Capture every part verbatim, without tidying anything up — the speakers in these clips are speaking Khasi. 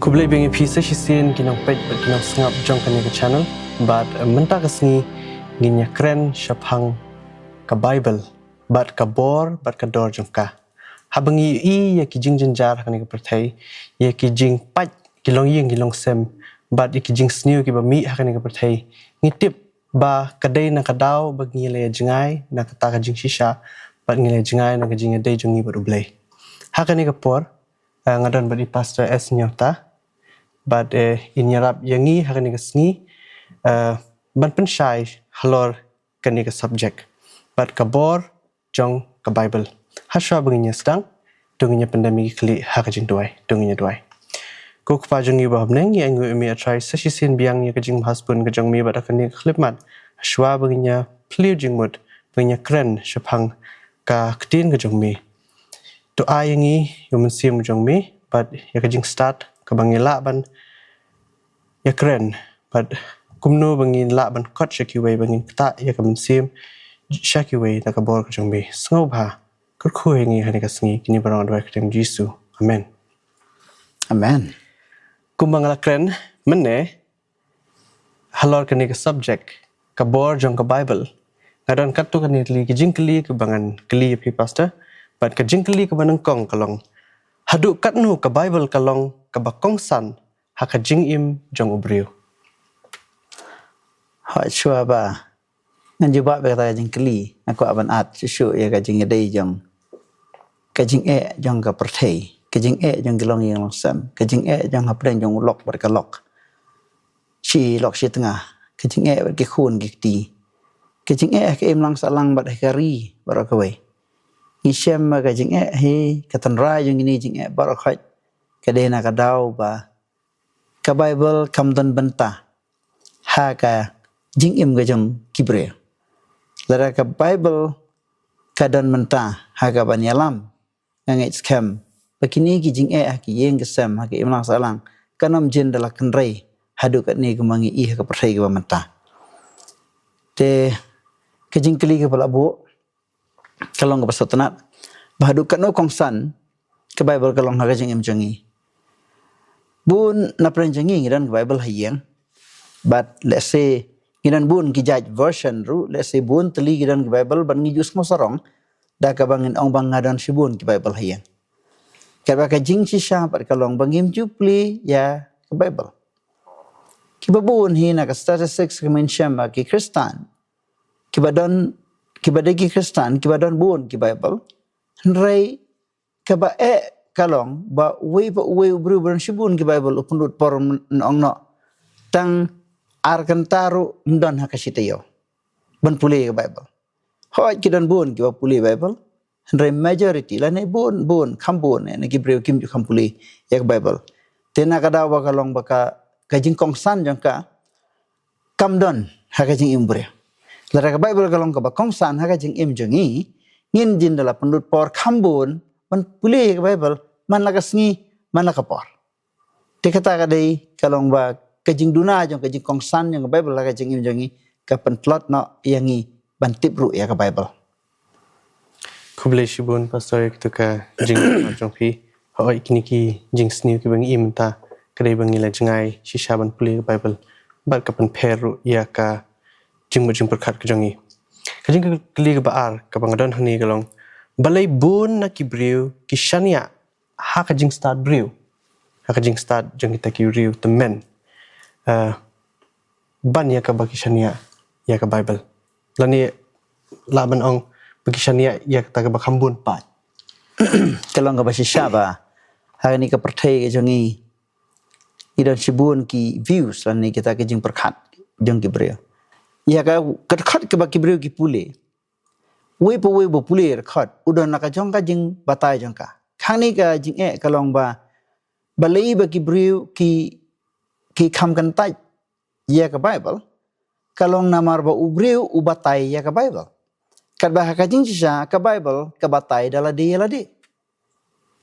Khublei biang ïa phi sa shisien ki nongpeit bad ki nongsngap jong kane ka channel. Bad mynta ka sngi ngin ïa kren shaphang ka Bible bad ka bor bad ka dor jong ka. Haba ngi ïohi ïa ki jingjynjar ha kane ka pyrthei, ïa ki jingpait ki longïing ki longsem bad ïa ki jingsniew kiba mih ha kane ka pyrthei, ngi tip ba ka dei na ka daw ba ngi la ïa jngai na kata ka jingshisha bad ngi la ïa jngai na ka jingïadei jong ngi bad U Blei. Ha kane ka por, eh, nga don bad i Pastor S Nyota bad, eh, in ïarap ïa ngi ha kane ka sngi, eh, ban pynshai halor kane ka subject bad ka bor jong ka Bible. Hashwa ba ngin ïa sdang, to ngin ïa pyndem ïa ki khlieh ha ka jingduwai, to ngin ïa duwai. Ko Kpa jong ngi uba ha bneng, ngi ainguh ïa me A Trai sa shisien biang ïa ka jingbhaspun ka jong me bad ha kane ka khyllipmat. Hashwa ba ngin ïa plie jingmut, ba ngin ïa kren shaphang ka ktien ka jong me. To ai ïa ngi ïa u Mynsiem jong me bad ïa ka jingstad kaba ngi lah ban ïa kren bad kumno ba ngin lah ban kot sha kiwei, ba ngin ktah ïa ka mynsiem sha kiwei na ka bor ka jong me. Sngewbha kyrkhu ïa ngi ha kane ka sngi, kine baroh nga duwai ha ka kyrteng Jisu. Amen. Amen. Kumba nga la kren mynne halor kane ka subject, ka bor jong ka Bible, nga don katto katne tylli ki jingkylli kaba ngan kylli ïa phi Pastor. Bad ka jingkylli kaba nyngkong ka long, haduh katno ka Bible ka long kaba kongsan ha ka jingim jong u briew? Hooid, shuwa ba ngan jubab ïa kata ka jingkylli, nga kwah ban add shuh shuh ïa ka jingïadei jong ka jingeh jong ka pyrthei, ka jingeh jong ki longïing longsem, ka jingeh jong hapdeng jong u lok bad ka lok, shi lok shi tnga, ka jingeh bad ki khun ki kti, ka jingeh ha ka imlang sahlang bad ha ka ri baroh kawei. Ngi shem ba ka jingeh hi, ka tynrai jong kine ki jingeh baroh khoit ka dei na ka daw ba ka Bible kam don bynta ha ka jingim ka jong ki briew. Lada ka Bible ka don bynta ha ka ban ïalam, nga ngeit skhem ba kine ki jingeh ha ki ïing ki sem, ha ka imlang sahlang, kan ym jin da la kynrei haduh katne kumba ngi ïohi ha ka pyrthei kaba mynta. Te ka jingkylli kaba la buh ka long kaba sngewtynnat, ba haduh katno kongsan ka Bible ka long ha ka jingim jong ngi. Bun na pdeng jong ngi ngi don ka Bible ha ïing, bad lehse ngi don bun ki jait version ruh, lehse bun tylli ki don ka Bible, bad ngi ju sngewsarong da kaba ngin ong ba nga don shibun ki Bible ha ïing. Katba ka jingshisha pat ka long ba ngim ju plie ïa ka Bible. Kiba bun hi na ka statistics ka mynshem ba ki Khristan kiba don, kiba dei ki Khristan kiba don bun ki Bible, hynrei kaba eh ka long ba uwei pa uwei u briew ba don shibun ki Bible u pynlut por, ong noh, tang ar kynta ruh ym don ha ka shi taïew ban pule ka Bible. Hooid, ki don bun kiba pule Bible, hynrei majority lane bun bun kham bun, eh, na ki briew kim ju kham pule ïa ka Bible. Te na ka daw ba ka long ba ka, ka jingkongsan jong ka kam don ha ka jingim briew. Lada ka Bible ka long kaba kongsan ha ka jingim jong ngi, ngin jin da la pynlut por kham bun ban pule ïa ka Bible man la ka sngi, man la ka por. Te kata ka dei ka long ba ka jingduna jong ka jingkongsan jong ka Bible ha ka jingim jong ngi ka pyntlot noh ïa ngi ban tip ruh ïa ka Bible. Khublei shibun Pastor ïa kito ka jingkren jong phi. Hooid, kine ki jingsniew kiba ngi im mynta ka dei ba ngi la jngai shisha ban pule ka Bible bad ka pynpher ruh ïa ka jingmut jingpyrkhat ka jong ngi. Ka jingkylli kaba ar kaba nga don hangne ka long, balei bun na ki briew ki shaniah ha ka jingstad briew, ha ka jingstad jong kita ki briew tymmen, eh, ban ïa kaba ki shaniah ïa ka Bible, lane lah ban ong ba ki shaniah ïa kata kaba kham bun pat. Ka long kaba shisha ba ha kane ka pyrthei ka jong ngi, ngi don shibun ki views lane kita ki jingpyrkhat jong ki briew. Ïa ka, ka dkhot kaba ki briew ki pule, uwei pa uwei uba pule dkhot u don la ka jong ka jingbatai jong ka. Hangne ka jingeh ka long ba, balei ba ki briew ki, ki kham kyntait ïa ka Bible, ka long namar ba u briew u batai ïa ka Bible. Katba ha ka jingshisha ka Bible ka batai da lade ïa lade.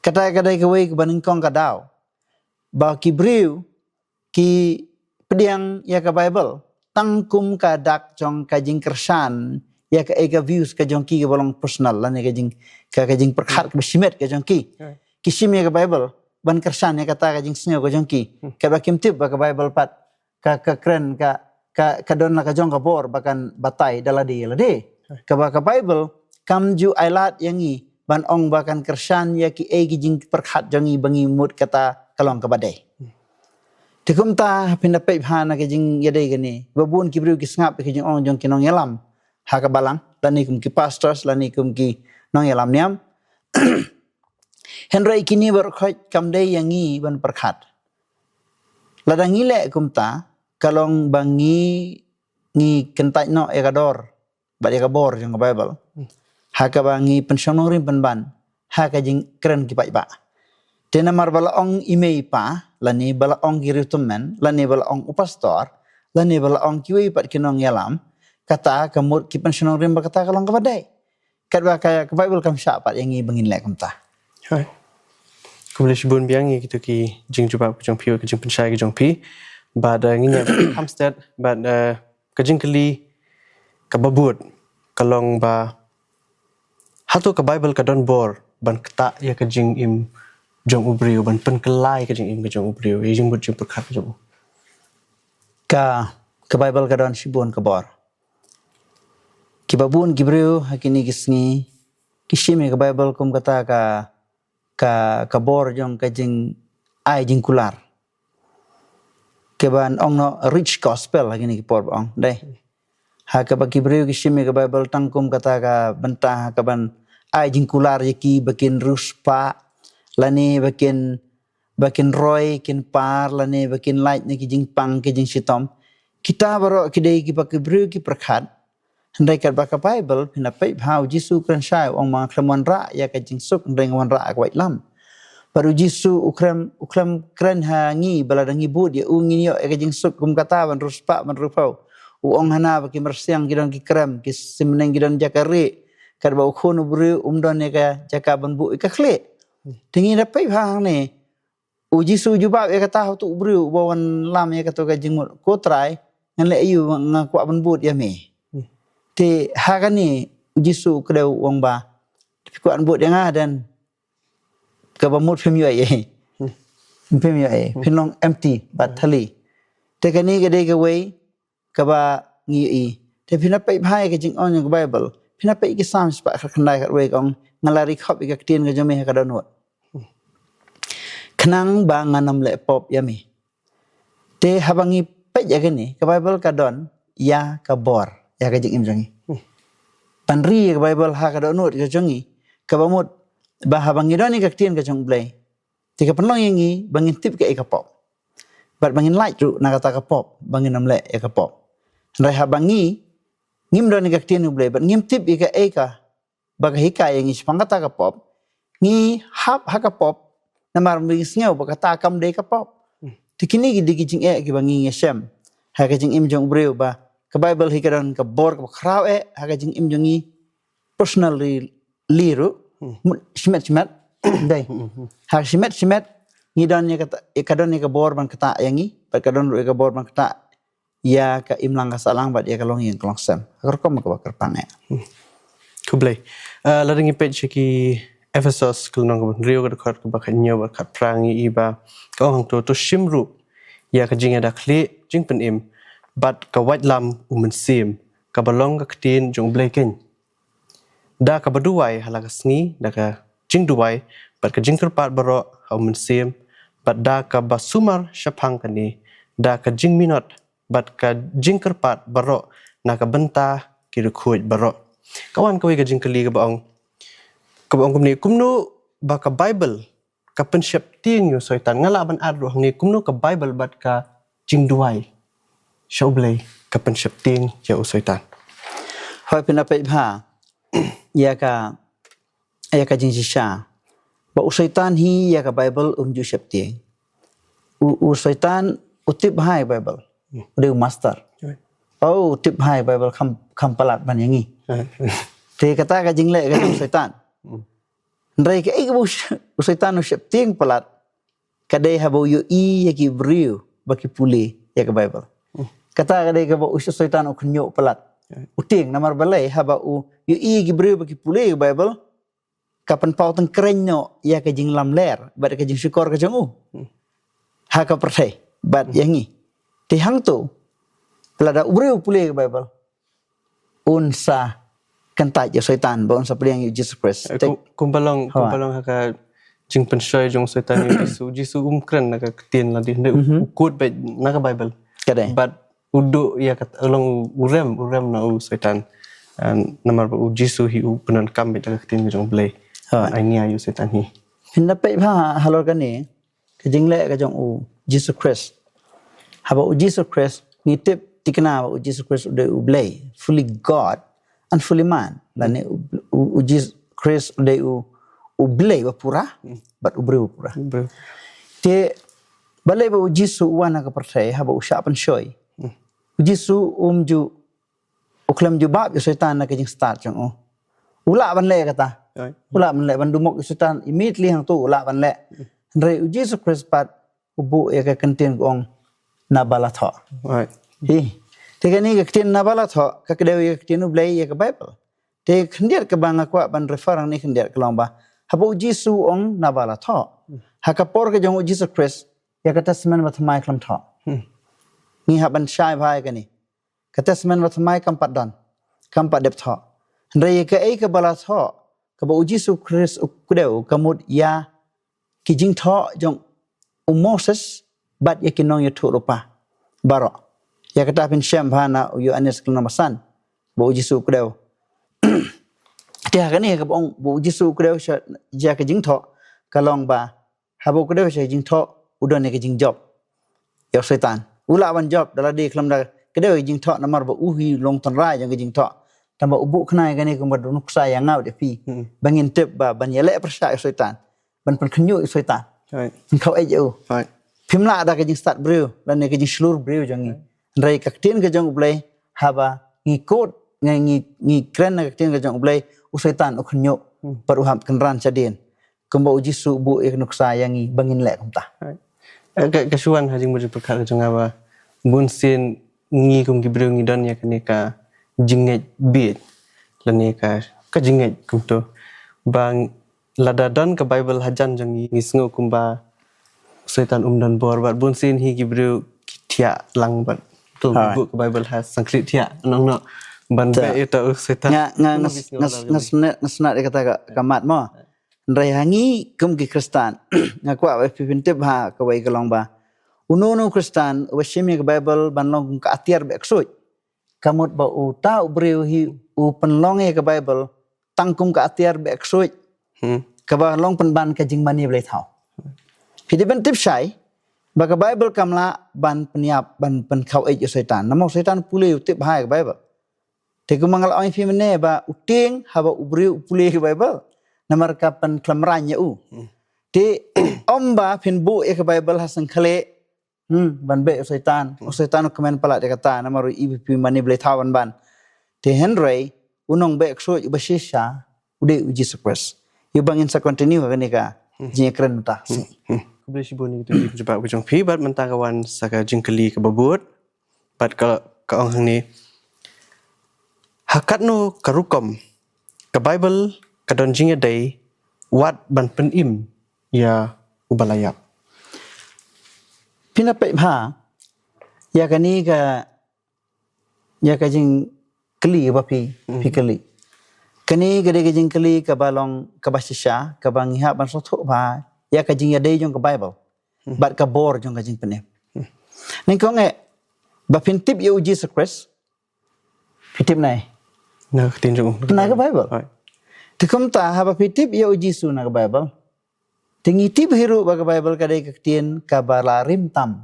Kata ka dei kawei kaba nyngkong ka daw ba ki briew ki pdiang ïa ka Bible tang kum ka dak jong ka jingkyrshan ïa kaei ka views ka jong ki kaba long personal lane ka jing, ka, ka jingpyrkhat kaba shimet ka jong ki. Ki shim ïa ka Bible ban kyrshan ïa kata ka jingsngew ka jong ki. Katba kim tip ba ka Baibl pat ka, ka kren ka, ka, ka don la ka jong ka bor ba kan batai da lade ïa lade. Kaba ka Baibl kam ju ai lad ïa ngi ban ong ba kan kyrshan ïa kiei ki jingpyrkhat jong ngi ba ngi mut kata ka long kaba dei. Te kumta phin da peit bha na ka jingïadei kane. Ba bun ki briew ki sngap ïa ka jingong jong ki nongïalam ha ka balang, lane kum ki pastors, lane kum ki nongïalam niam. Hynrei kine baroh khoit kam dei ïa ngi ban pyrkhat. Lada ngi leh kumta, ka long ba ngi, ngi kyntait noh ïa ka dor bad ïa ka bor jong ka Baibl. Ha kaba ngi pynshong nongrim pynban ha ka jingkren ki paidbah. Te namar ba la ong i mei i pa, lane ba la ong ki riewtymmen, lane ba la ong u pastor, lane ba la ong kiwei pat ki nongïalam, kata ka mut ki pynshong nongrim ba kata ka long kaba dei. Katba ka, ka Baibl kam shah pat ïa ngi ba ngin leh kumta. Hai. Khublei shibun biang ïa kito ki jingjubab ka jong phi, ka jingpynshai ka jong phi. Bad, eh, ngin ïa kham stet, bad, eh, ka jingkylli kaba bud ka long ba, hato ka Baibl ka don bor ban ktah ïa ka jingim jong u briew, ban pynkylla ïa ka jingim ka jong u briew, ïa ka jingmut jingpyrkhat ka jong u? Ka, ka Baibl ka don shibun ka bor. Kiba bun ki briew ha kine ki sngi ki shim ïa ka Baibl kum kata ka, ka, ka bor jong ka jingai jingkular. Kaba ong noh rich gospel ha kine ki por ba ong, dei. Ha kaba ki briew ki shim ïa ka Baibl tang kum kata ka bynta ha kaban ai jingkular ïa ki ba kin riewspah, lane ba kin, ba kin roi, kin par, lane ba kin lait na ki jingpang, ki jingshitom. Kita baroh ki dei kiba ki briew ki pyrkhat. Hynrei katba ka Baibl, phin da peit bha, u Jisu u kren shai, u ong ba nga khlem wanrah ïa ka jingsuk, hynrei nga wanrah ïa ka waitlam. Bad u Jisu u khlem, u khlem kren ha ngi ba lada ngi bud ïa u ngin ïoh ïa ka jingsuk kum kata ban riewspah ban riewphew. U ong hana ba ki myrsiang ki don ki krem, ki symneng ki don jaka rieh, katba u khun u briew um don ïa ka jaka ban buh ïa ka khlieh. Te ngi da peit bha hangne, u Jisu u jubab ïa kata ha uto u briew uba wan lam ïa kato ka jingmut, ko Trai, ngan leh aïu, nga kwah ban bud ïa me. Te ha kane u Jisu u kdew u ong ba, phi kwah ban bud ïa nga, dan kaba mut phim ïoh ei. Phim ïoh ei. Phin long empty, bad thali. Te kane ka dei kawei kaba ngi ïohi. Te phin da peit bha ïa ka jingong jong ka Baibl. Phin da peit ki Salm spah khatkhyndai khatwei ka ong, nga la ri khop ïa ka ktien ka jong me ha ka dohnud, khnang ba ngan ym leh pop ïa me. Te haba ngi peit ïa kane, ka Baibl ka don ïa ka bor ïa ka jingim jong ngi. Ban ri ïa ka Baibl ha ka dohnud ka jong ngi, kaba mut ba haba ngi don ïa ka ktien ka jong U Blei, te ka pynlong ïa ngi ba ngin tip kaei ka pop, bad ba ngin lait ruh na kata ka pop, ba ngin ym leh ïa ka pop. Hynrei haba ngi, ngim don ïa ka ktien U Blei, bad ngim tip ïa kaei ka, ba ka hikai ïa ngi shaphang kata ka pop, ngi hap ha ka pop namar ba ngi sngew ba kata kam dei ka pop. Te kine ki dei ki jingeh kiba ngi ngi shem ha ka jingim jong u briew, ba ka Baibl hi ka don ka bor kaba khraw eh ha ka jingim jong ngi personally ruh. Shimet shimet, dei, ha shimet shimet ngi don ïa kata, ka don ïa ka bor ban ktah ïa ngi, bad ka don ruh ïa ka bor ban ktah ïa ka imlang ka sahlang bad ïa ka longïing ka longsem ha ka rukom kaba kyrpang eh. Khublei. Eh, lada ngi peit sha ki Ephesos ka lynnong kaba hynriew, ka dkhot kaba khathynñiew bad khatphra, ngi i ba ka ong hangto, to shim ruh ïa ka jingïada khlieh jingpynim bad ka waitlam U Mynsiem, kaba long ka ktien jong U Blei keiñ. Da kaba duwai ha la ka sngi da ka jingduwai bad ka jingkyrpad baroh ha U Mynsiem, bad da kaba sumar shaphang kane da ka jingminot bad ka jingkyrpad baroh na ka bynta ki riewkhuid baroh. Ka wan kawei ka jingkylli kaba ong, kaba ong kumne, kumno ba ka Baibl ka pynsheptieng ïa u Soitan? Nga lah ban add ruh hangne, kumno ka Baibl bad ka jingduwai sha U Blei ka pynsheptieng ïa u Soitan? Hooid, phin da peit bha ïa ka, ïa ka jingshisha ba u Soitan hi ïa ka Baibl um ju sheptieng. U, u Soitan u tip bha ïa ka Baibl. U dei u master. Oh, u tip bha ïa ka Baibl, kham, kham palat ban ïa ngi. Te kata ka jingleh ka jong u Soitan. Hynrei kaei kaba u Soitan u sheptieng palat, ka dei haba u ïohi ïa ki briew ba ki pule ïa ka Baibl. Kata ka dei kaba u Soitan u khynñiuh palat. U tieng, namar balei? Haba u ïohi ïa ki briew ba ki pule ïa ka Baibl, ka pynpaw tyngkrein noh ïa ka jinglamler bad ka jingshukor ka jong u. Hmm. Ha ka pyrthei bad ïa ngi. Te hangto, lada u briew u pule ka Bible, un sa kyntait ïa u Soitan bad un sa pdiang ïa u Jisu Khrist. Eh, te kum, kumba long, kumba long ha ka jingpynshoi jong u Soitan ïa u Jisu. U Jisu um kren na ka ktien lade, hynrei u, u quote beit na ka Bible. Ka dei. Bad u duh ïa ka, u long u rem, u rem na u Soitan. Ah, namar ba u Jisu hi u pyndonkam beit da ka ktien jong u Blei. Hooid. Ai nia ïa u Soitan hi. Hynda peit bha halor kane, ka jingleh ka jong u Jisu Khrist. Haba u Jisu Khrist, ngi tip thikna ba u Jisu Khrist u dei u Blei, fully God and fully man. Lane u, u, u Jisu Khrist u dei u, u Blei ba pura, bad u briew ba pura. Briew. Te, balei ba u Jisu u wan ha ka pyrthei, haba u shah pynshoi. Hmm. U Jisu um ju, u khlem jubab ïa u Soitan na ka jingstad jong u. U lah ban leh kata. Right. U lah ban leh ban dumok ïa u Soitan immediately hangto u lah ban leh. Hmm. Hynrei u Jisu Khrist pat u buh ïa ka ktien ka ong naba la thoh. Right. Hi. Te kane ka ktien naba la thoh, ka kdew ïa ka ktien u Blei ïa ka Bible. Te khyndiat kaba nga kwah ban refer hangne khyndiat ka long ba. Haba u Jisu u ong naba la thoh. Ha ka por ka jong u Jisu Khrist, ïa ka Testament Bathymmai khlem thoh. Hmm. Ngi hap ban shai bha ïa kane. Ka Testament Bathymmai kam pat don. Kam pat dep thoh. Hynrei ïa kaei kaba la thoh, kaba u Jisu Khrist u kdew, ka mut ïa ki jingthoh jong u Moses bad ïa ki nongïathuhlypa baroh. Ïa kata phin shem bha na u Ïoannis ka lynnong ba san, ba u Jisu u kdew. Te ha kane kaba ong ba u Jisu u kdew sha, sha ka jingthoh, ka long ba haba u kdew sha ka jingthoh, u don ïa ka jingjop ïa u Soitan. U lah ban jop da lade khlem da kdew ïa ka jingthoh namar ba u hi u long tynrai jong ka jingthoh. Tangba u buh khnang ïa kane kumba nuksa ïa nga bad ïa phi. Hmm. Ba ngin tip ba ban ïaleh pyrshah ïa u Soitan. Ban pynkhynñiuh ïa u Soitan. Right. Pynkhaweit ïa u. Right. Phim lah da ka jingstad briew, lane ka jingshlur briew jong ngi. Right. Hynrei ka ktien ka jong u Blei, haba ngi quote, ngi, ngi, ngi kren na ka ktien ka jong u Blei, u Soitan u khynñiuh, hmm, bad u hap kynran shadien. Kumba u Jisu u buh ïa ka nuksa ïa ngi ba ngin leh kumta. Right. Eh, ka, ka shu wan ha jingmut jingpyrkhat ka jong nga ba bunsien ngi kum ki briew ngi don ïa kane ka jingngeit bieit. Lane ka, ka jingngeit kumto. Ba lada don ka Bible hajan jong ngi, ngi sngew kumba u Soitan um don bor bad bunsien hi ki briew ki thiah lang bad. To, hooid, buh ka Bible ha sangkhlieh thiah. Nong noh ban beh ïa uta u Soitan. Nga, nga, nga, nga, nga sngewbha ïa kata ka, ka mat mo. Hynrei ha ngi kum ki Khristan, nga kwah ba phi pyntip ha kawei ka long ba uno uno u Khristan uba shim ïa ka Bible ban long kum ka atiar beh ksuid. Ka mut ba uta u briew hi u pynlong ïa ka Bible tang kum ka atiar beh ksuid. Hmm. Kaba long pynban ka jingmane blei thaw. Phi dei ban tip shai ba ka Bible kam lah ban pynïap, ban pynkhaweit ïa u Soitan. Namar u Soitan pule u tip ha ïa ka Bible. Te kumba nga la ong ïa phi mynne ba u tieng haba u briew u pule ïa ka Bible. Namar ka pynkhlem rang ïa u. Hmm. Te ym ba phin buh ïa ka Bible ha sangkhlieh. Hmm, ban beh u Soitan. Hmm. U Soitan u kmen palat ïa kata namar u i ba phi mane blei thaw ban ban. Te hynrei u nongbeh ksuid uba shisha u dei u Jisu Khrist. Ïa ba ngin sa continue ha kane ka, hmm, jingïakren mynta. Hmm. Hmm. Khublei shibun ïa kito ki jubab ka jong phi bad mynta ka wan sa ka jingkylli kaba bud. Bad ka, ka ong hangne. Ha katno ka rukom ka Bible ka don jingïadei wat ban pynim ïa uba la ïap. Phin ïa peit bha ïa kane ka, ïa ka jingkylli ba phi, hmm, phi kylli. Kane ka dei ka jingkylli kaba long kaba shisha, kaba ngi hap ban sngewthuh bha ïa ka jingïadei jong ka Bible. Hmm. Bad ka bor jong ka jingpynim. Hmm. Nyngkong eh ba phin tip ïa u Jisu Khrist, phi tip nai? Na ka ktien jong u. Na ka Bible. Hooid. Te kumta haba phi tip ïa u Jisu na ka Bible, te ngi tip hi ruh ba ka Bible ka dei ka ktien kaba la rim tam,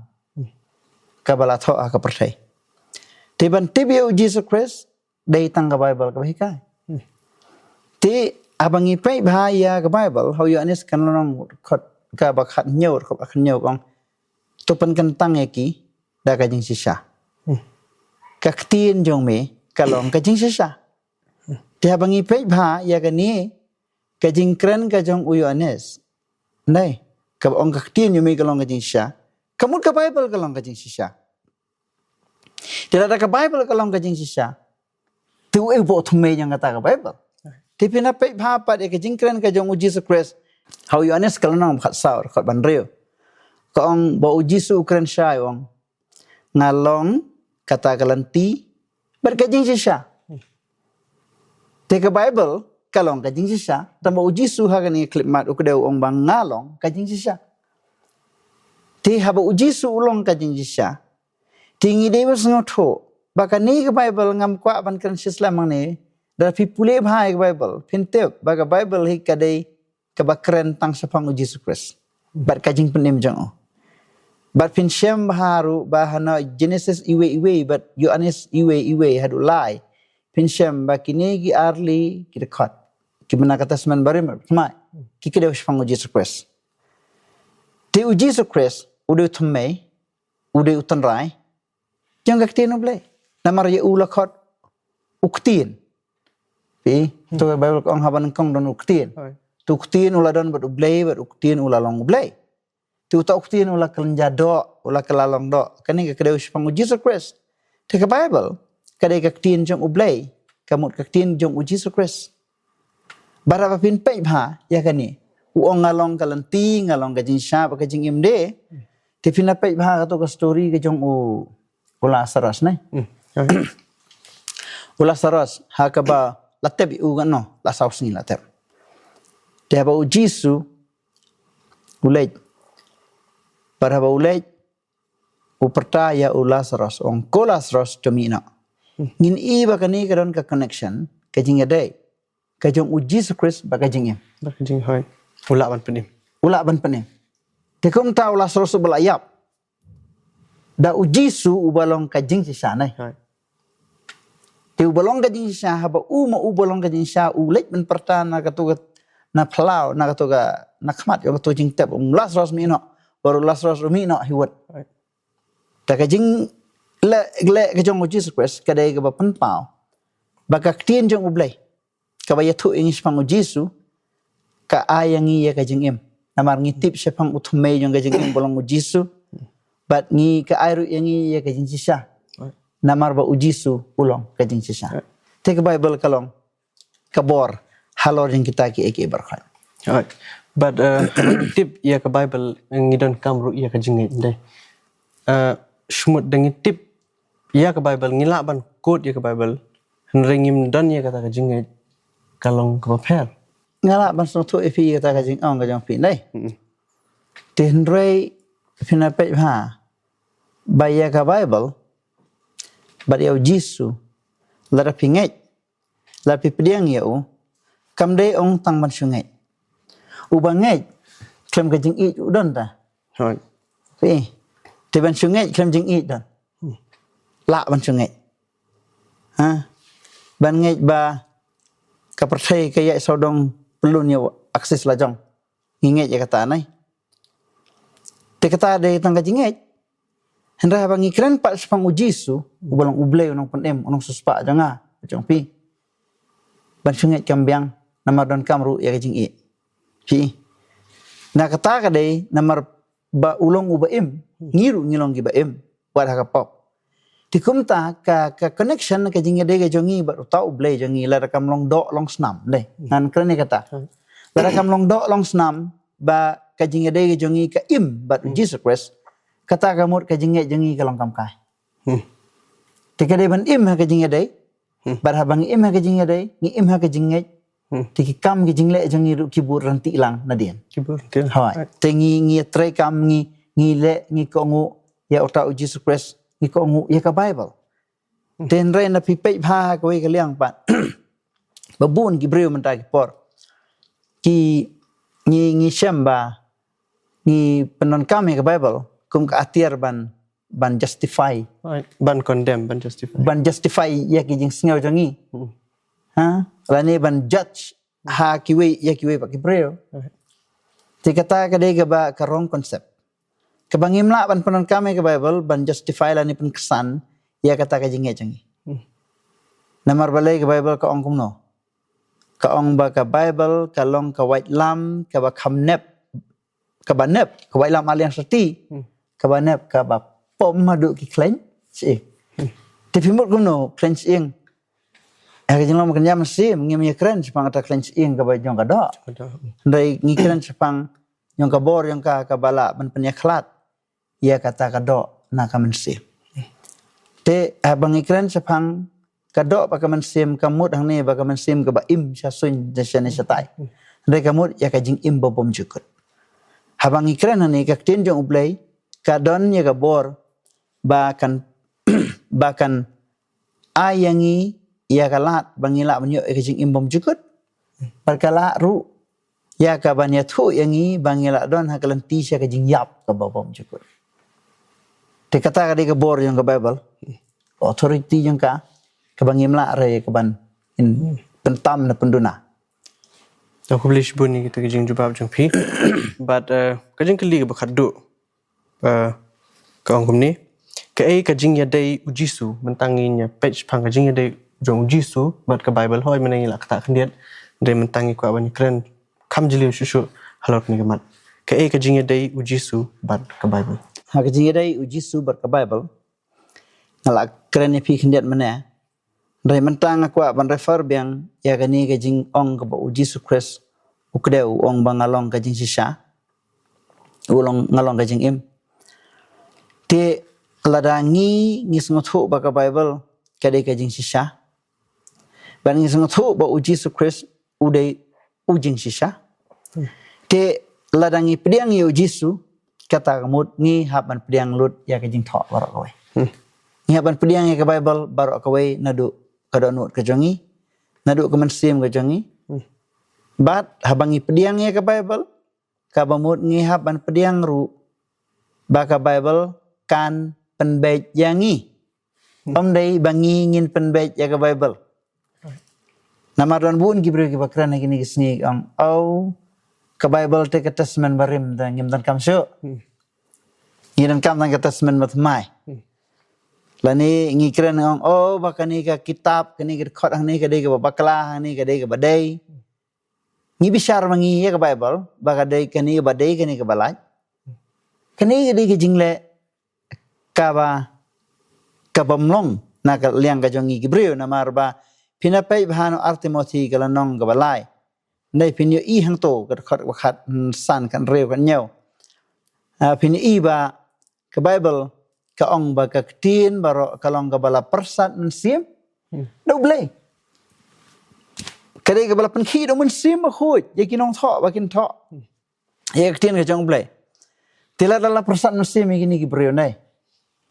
kaba la thoh ha ka pyrthei. Te ban tip ïa u Jisu Khrist dei tang ka Bible kaba hikai. Hmm. Te haba ngi peit bha ïa ka Bible, ha u Ïoannis ka lynnong khat, kaba khathynñiew, kaba khathynñiew ka ong, to pynkyntang ïa ki da ka jingshisha. Hmm. Ka ktien jong me ka long ka jingshisha. Hmm. Te haba ngi peit bha ïa kane ka jingkren ka jong u Ïoannis, nai, kaba ong ka ktien jong me ka long ka jingshisha, ka mut ka Bible ka long ka jingshisha. Te lada ka Bible ka long ka jingshisha, te uei uba u thymmei jong kata ka Bible? Te phin ïa peit bha pat ïa ka jingkren ka jong u Jisu Khrist. Ha u Ïoannis ka lynnong ba khatsaw, dkhot ba hynriew. Ka ong ba u Jisu u kren shai, u ong, "Nga long kata ka lynti bad ka jingshisha." Te ka Baibl ka long ka jingshisha, tangba u Jisu ha kane ka khyllipmat u kdew u ong ba nga long ka jingshisha. Te haba u Jisu u long ka jingshisha, te ngi dei ban sngewthuh ba kane ka Baibl, ngam kwah ban kren shisyndon hangne, lada phi pule bha ïa ka Baibl phin tip ba ka Baibl hi ka dei kaba kren tang shaphang u Jisu Khrist bad ka jingpynim jong u. Bad phin shem bha ruh ba ha na Genesis iwei iwei bad Ïoannis iwei iwei haduh lai, phin shem ba kine ki arli ki dkhot kiba na ka Testament Barim, thymmai, ki kdew shaphang u Jisu Khrist. Te u Jisu Khrist u dei u thymmei, u dei u tynrai jong ka ktien u Blei. Namar ïa u la khot u Ktien. Phi, to ka Baibl ka ong haba nyngkong don u Ktien. Hooid. Te u Ktien u la don bad u Blei, bad u Ktien u la long u Blei. Te uta u Ktien u la kynja doh, u la kylla long doh. Kane ka kdew shaphang u Jisu Khrist. Te ka Baibl ka dei ka ktien jong u Blei, ka mut ka ktien jong u Jisu Khrist. Bad haba phin peit bha ïa kane, u ong nga long ka lynti, nga long ka jingshisha bad ka jingim de. Te phin ïa peit bha kato ka story ka jong u, u Lasaros ne. Hmm. U Lasaros, ha kaba la tep ïa u katno, la saw sngi la tep. Te haba u Jisu u leit, bad haba u leit, u pyrta ïa u Lasaros, u ong, "Ko Lasaros, to mih noh." Hmm. Ngin i ba kane ka don ka connection, ka jingïadei ka jong u Jisu Khrist bad ka jingim. Bad ka jingim, hooid. U lah ban pynim. U lah ban pynim. Te kumta u Lasaros uba la ïap, da u Jisu uba long ka jingshisha ne. Hooid. Te uba long ka jingshisha, haba u ma uba long ka jingshisha u leit ban pyrta na kato ka, na phyllaw, na kato ka, na khmat jong kato jingtep, u ong, "Lasaros, mih noh." Bad u Lasaros u mih noh hi wut. Hooid. Te ka jingleh, leh ka jong u Jisu Khrist ka dei kaba pynpaw ba ka ktien jong u Blei kaba ïathuh ïa ngi shaphang u Jisu ka ai ïa ngi ïa ka jingim. Namar ngi tip shaphang u thymmei jong ka jingim ba long u Jisu. Bad ngi, ka ai ruh ïa ngi ïa ka jingshisha. Namar ba u Jisu u long ka jingshisha. Te ka Baibl ka long ka bor halor jong kita kiei kiei baroh. Hooid. Bad, eh, tip ïa ka Baibl ngi donkam ruh ïa ka jingngeit, dei. Eh, shu mut da ngi tip ïa ka Baibl, ngi lah ban quote ïa ka Baibl, hynrei ngim don ïa kata ka jingngeit, ka long kaba pher. Nga lah ban sngewthuh ïa phi ïa kata ka jingong ka jong phi, dei. Mm-mm. Te hynrei phin ïa peit bha ba ïa ka Baibl bad ïa u Jisu, lada phi ngeit, lada phi pdiang ïa u, kam dei ong tang ban shu ngeit. Uba ngeit khlem ka jingïeit u don ta. Hooid. Phi, te ban shu ngeit khlem jingïeit don. Lah ban shu ngeit. Ha? Ban ngeit ba ka pyrthei ka ïaid sawdong pyllun ïa u axis la jong. Ngi ngeit ïa kata, nai. Te kata dei tang ka jingngeit. Hynrei haba ngi kren pat shaphang u Jisu, uba long u Blei, u nongpynim, u nongsiewspah jong nga, jong phi, ban shu ngeit kam biang, namar donkam ruh ïa ka jingïeit. Phi. Na kata ka dei namar ba u long uba im, ngi ruh ngi long kiba im wat ha ka pop. Te kumta ka, ka connection, ka jingïadei ka jong ngi bad uta u Blei jong ngi, lada kam long doh long snam, dei. Ngan kren ïa kata. Lada kam long doh long snam ba ka jingïadei ka jong ngi ka im bad u Jisu Khrist, kata ka mut ka jingngeit jong ngi ka long kam kai. Hmm. Te ka dei ban im ha ka jingïadei. Hmm. Bad haba ngi im ha ka jingïadei, ngi im ha ka jingngeit. Hmm. Te ki kam ki jingleh jong ngi ruh ki bud ryntih lang nadien. Ki bud ryntih lang. Hooid. Te ngi, ngi ïatrei kam, ngi, ngi leh, ngi kohnguh ïa uta u Jisu Khrist, ngi kohnguh ïa ka Baibl. Hmm. Te hynrei lada phi peit bha ha kawei ka liang pat, ba bun ki briew mynta ki por ki, ngi, ngi shem ba ngi pyndonkam ïa ka Baibl kum ka atiar ban, ban justify. Right. Ban condemn, ban justify. Ban justify ïa ki jingsngew jong ngi. Hmm. Ha? Lane ban judge ha kiwei ïa kiwei pat ki briew. Right. Te kata ka dei kaba ka wrong concept. Kaba ngim lah ban pyndonkam ïa ka Baibl ban justify lane pynksan ïa kata ka jingngeit jong ngi. Hmm. Namar balei ka Baibl ka ong kumno? Ka ong ba ka Baibl ka long ka waitlam kaba kham nep, kaba nep, ka waitlam aliang syrti, hmm, kaba nep, kaba pom haduh ki khleiñ shyieng. Hmm. Te phi mut kumno khleiñ shyieng? Ha ka jinglong ba kynja mynsiem, ngim ïakren shaphang kata ka khlaiñ shyieng kaba jong ka doh. Ka doh. Hynrei ngi kren shaphang jong ka bor jong ka kaba lah ban pynïakhlad ïa kata ka doh na ka mynsiem. Te haba ngi kren shaphang ka doh bad ka mynsiem, ka mut hangne ba ka mynsiem kaba im sha suiñ, sha shane shatai. Hynrei ka mut ïa ka jingim ba bymjukut. Haba ngi kren hangne, ka ktien jong U Blei ka don ïa ka bor ba kan ba kan ai ïa ngi ïa ka lad ba ngi lah ban ïoh ïa ka jingim bymjukut. Bad ka lah ruh ïa ka ban ïathuh ïa ngi ba ngi lah don ha ka lynti sha ka jingïap kaba bymjukut. Te kata ka dei ka bor jong ka Baibl, ka authority jong ka, kaba ngim lah re ka ban in pyntam ne pynduna. Ïa, khublei shibun ïa kita ki jingjubab jong phi. Bad, eh, ka jingkylli kaba khatduh, eh, ka ong kumne: Kaei ka jingïadei U Jisu? Mynta ngin ïa peit shaphang ka jingïadei jong U Jisu bad ka Baibl. Hooid, mynne ngi la ktah khyndiat, hynrei mynta ngi kwah ban ïakren kham jylliew shuh shuh halor kane ka mat. Kaei ka jingïadei U Jisu bad ka Baibl? Ha ka jingïadei U Jisu bad ka Baibl, nga la kren ïa phi khyndiat mynne. Hynrei mynta nga kwah ban refer biang ïa kane ka jingong kaba U Jisu Khrist u kdew, u ong ba nga long ka jingshisha, u long, nga long ka jingim. Te lada ngi, ngi sngewthuh ba ka Baibl ka dei ka jingshisha, bad ngi sngewthuh ba U Jisu Khrist u dei u jingshisha. Te lada ngi pdiang ïa U Jisu, kata ka mut ngi hap ban pdiang lut ïa ka jingthoh baroh kawei. Hmm. Ngi hap ban pdiang ïa ka Baibl baroh kawei, naduh ka dohnud ka jong ngi, naduh ka mynsiem ka jong ngi. Hmm. Bad haba ngi pdiang ïa ka Baibl, kaba mut ngi hap ban pdiang ruh ba ka Baibl kan pynbeit ïa ngi. Hmm. Ym dei ba ngi ngin pynbeit ïa ka Baibl. Namar don bun ki briew kiba kren ha kine ki sngi, ki ong, "Oh, ka Baibl te ka Testament Barim te ngim donkam shuh. Hmm. Ngi donkam tang ka Testament Bathymmai." Hmm. Lane ngi kren, ong, "Oh, ba kane ka kitab, kane ka dkhot hangne ka dei kaba bakla, hangne ka dei kaba dei." Ngi bishar ma ngi ïa ka Baibl ba ka dei kane kaba dei, kane kaba lait. Kane ka dei ka jingleh kaba, kaba mlong na ka liang ka jong ngi ki briew, namar ba phin ïa peit bha na Ar Timothi ka lynnong kaba lai. Hynrei phin ïohi hangto ka dkhot kaba khat, hmm, san, khathynriew, khathynñiew. Ah, phin ïohi ba ka Baibl ka ong ba ka ktien baroh ka long kaba la pyrsad mynsiem, hmm, da U Blei. Ka dei kaba la pynkhih da U Mynsiem Bakhuid ïa ki nongthoh ba kin thoh. Hmm. Ïa ka ktien ka jong U Blei. Te lada la pyrsad mynsiem ïa kine ki briew ne,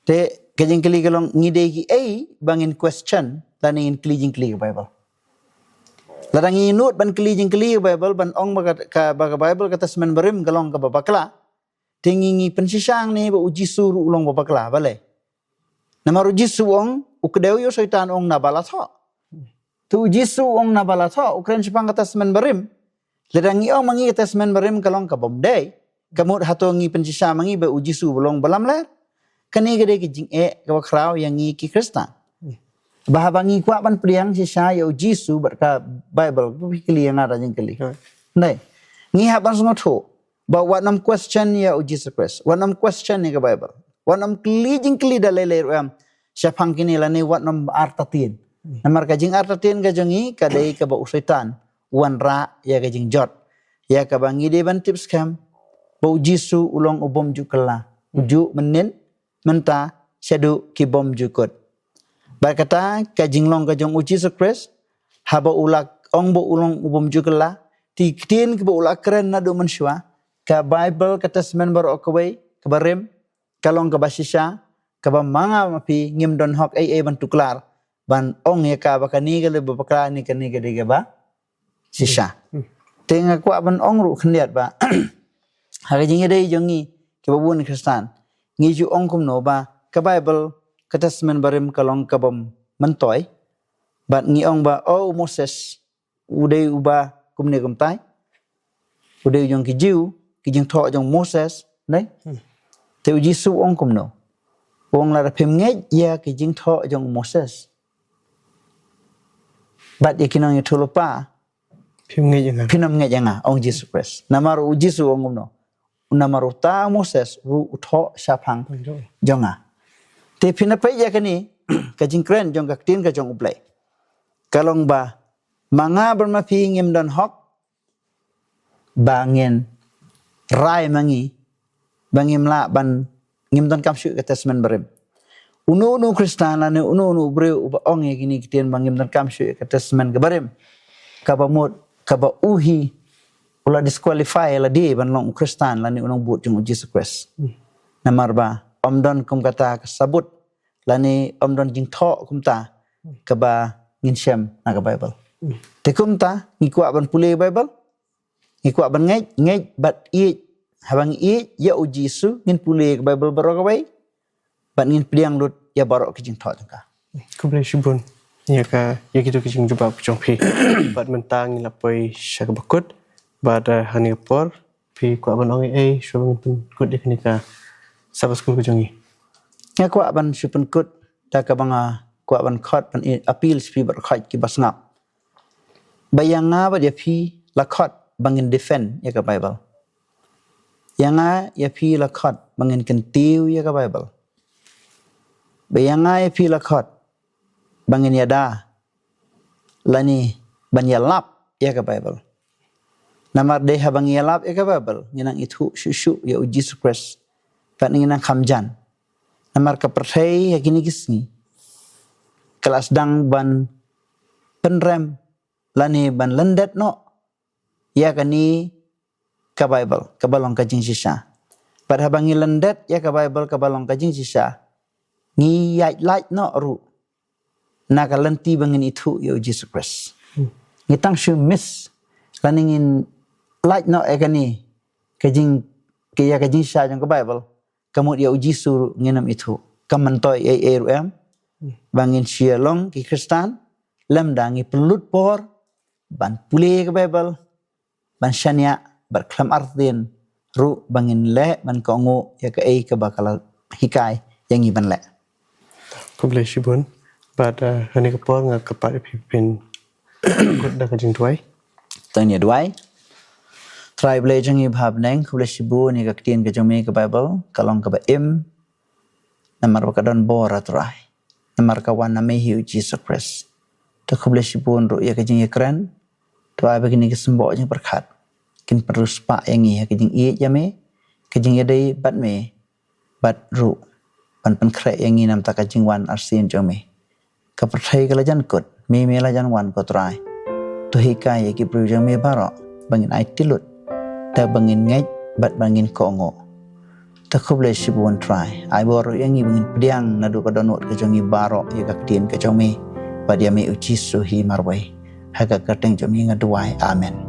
te ka jingkylli ka long, ngi dei kiei ba ngin question lane ngin kylli jingkylli ka Baibl? Lada ngi nud ban kylli jingkylli ka Baibl, ban ong ba ka, ka, ba ka Baibl ka Testament Barim ka long kaba bakla, te ngi, ngi pynshisha hangne ba U Jisu ruh u long ba bakla, balei? Namar U Jisu u ong, u kdew ïa u Soitan, u ong, "Naba la thoh." Te U Jisu u ong, "Naba la thoh," u kren shaphang ka Testament Barim. Lada ngi ong ma ngi ka Testament Barim ka long kabym dei, ka mut hato ngi pynshisha ma ngi ba U Jisu u long ba lamler? Kane ka dei ka jingeh kaba khraw ïa ngi ki Khristan. Ba haba ngi kwah ban pdiang shisha ïa U Jisu bad ka Baibl, phi kylli ïa nga da jingkylli. Right. Ngi hap ban sngewthuh ba wat nym question ïa U Jisu Khrist, wat nym question ïa ka Baibl, wat nym kylli jingkylli da lei lei ruh em shaphang kine, lane wat nym artatien. Hmm. Namar ka jingartatien ka jong ngi ka dei kaba u Soitan u wanrah ïa ka jingjot, ïa kaba ngi dei ban tip skhem ba U Jisu u long u bymjukut, u, hmm, ju mynnin, mynta, shaduh ki bymjukut. Bad kata ka jinglong ka jong U Jisu Khrist, haba u la ong ba u long u bymjukut, te ki ktien kiba u la kren naduh mynshuwa, ka Baibl ka Testament baroh kawei, ka Barim, ka long kaba shisha, kaba ma nga ma phi ngim don hok ei ei ban tuklar, ban ong ïa ka ba kane ka dei kaba bakla ne kane ka dei kaba shisha. Hmm. Te nga kwah ban ong ruh khyndiat ba ha ka jingïadei jong ngi kiba bun Khristan, ngi ju ong kumno ba ka Baibl ka Testament Barim ka long kabym myntoi, bad ngi ong ba, "Oh, u Moses u dei uba kumne kumtai, u dei u jong ki Jiw, ki jingthoh jong u Moses," ne? Hmm. Te U Jisu u ong kumno? U ong, "Lada phim ngeit ïa ki jingthoh jong u Moses bad ïa ki nongïathuhlypa, phim ngeit ïa nga, phim ngeit ïa nga," ong Jisu Khrist. Namar U Jisu u ong kumno? "Namar uta u Moses ruh u thoh shaphang jong nga." Te phin ïa peit ïa kane ka jingkren jong ka ktien ka jong U Blei. Ka long ba ma nga bad ma phi ngim don hok ba ngin rai ma ngi ba ngim lah ban, ngim donkam shuh ïa ka Testament Barim. Uno uno u Khristan lane uno uno u briew uba ong ïa kine ki ktien ba ngim donkam shuh ïa ka Testament ka Barim, kaba mut kaba u hi u la disqualify ïa lade ban long u Khristan lane u nongbud jong u Jisu Khrist. Namar ba ym don kum kata ka sabut lane ym don jingthoh kumta kaba ngin shem na ka Baibl. Te kumta ngi kwah ban pule Baibl, ngi kwah ban ngeit, ngeit bad ïeit. Haba ngi ïeit ïa u Jisu ngin pule ka Baibl baroh kawei bad ngin pdiang lut ïa baroh ki jingthoh jong ka. Khublei shibun ïa ka, ïa kito ki jingjubab jong phi. Bad mynta ngi la poi sha kaba kut, bad, eh, hangne por phi kwah ban ong ei ei shuwa ba ngin pynkut ïa kane ka Sabbath School ka jong ngi? Nga kwah ban shu pynkut da kaba nga kwah ban khot, ban i-, appeal sha phi baroh ki ba sngap. Ba ïa nga bad ïa phi la khot ba ngin defend ïa ka Baibl. Ïa nga ïa phi la khot ba ngin kyntiew ïa ka Baibl. Ba ïa nga ïa phi la khot ba ngin ïada lane ban ïalap ïa ka Baibl. Namar dei haba ngi ïalap ïa ka Baibl ngi nang ithuh shuh shuh ïa u Jisu Khrist bad ngi nang kham jan. Namar ka pyrthei ha kine ki sngi ka la sdang ban pynrem lane ban lyndet noh ïa kane ka Baibl kaba long ka jingshisha. Bad haba ngi lyndet ïa ka Baibl kaba long ka jingshisha, ngi ïaid lait noh ruh na ka lynti ba ngin ithuh ïa u Jisu Khrist. Ngi tang shu miss lane ngin lait noh ïa kane ka jing, ka ïa ka jingshisha jong ka Baibl, ka mut ïa u Jisu ruh ngin ym ithuh. Kam myntoi ei ei ruh em ba ngin shu ïa long ki Khristan lymda ngi pynlut por ban pule ka Baibl, ban shaniah bad khlem artatien ruh ba ngin leh ban kohnguh ïa kaei kaba ka la hikai ïa ngi ban leh. Khublei shibun. Bad, eh, hangne ka por nga kyrpad ïa phi phin kut da ka jingduwai. To ngin ïa duwai. Trai Blei jong ngi ba ha bneng, khublei shibun ïa ka ktien ka jong me ka Baibl, ka long kaba im. Namar ba ka don bor, ah Trai. Namar ka wan na me hi u Jisu Khrist. To khublei shibun ruh ïa ka jingïakren. To ai ba kine ki symboh jingpyrkhat kin pynriewspah ïa ngi ha ka jingïeit ïa me, ka jingïadei bad me, bad ruh ban pynkhreh ïa ngi na ka bynta ka jingwan arsien jong me. Ka pyrthei ka la jan kut, me me la jan wan ko Trai. To hikai ïa ki briew jong me baroh ba ngin aiti lut da ba ngin ngeit bad ba ngin kohnguh. To khublei shibun Trai. Ai bor ruh ïa ngi ba ngin pdiang naduh ka dohnud ka jong ngi baroh ïa ka ktien ka jong me bad ïa me u Jisu hi marwei. Ha ka kyrteng jong me nga duwai. Amen.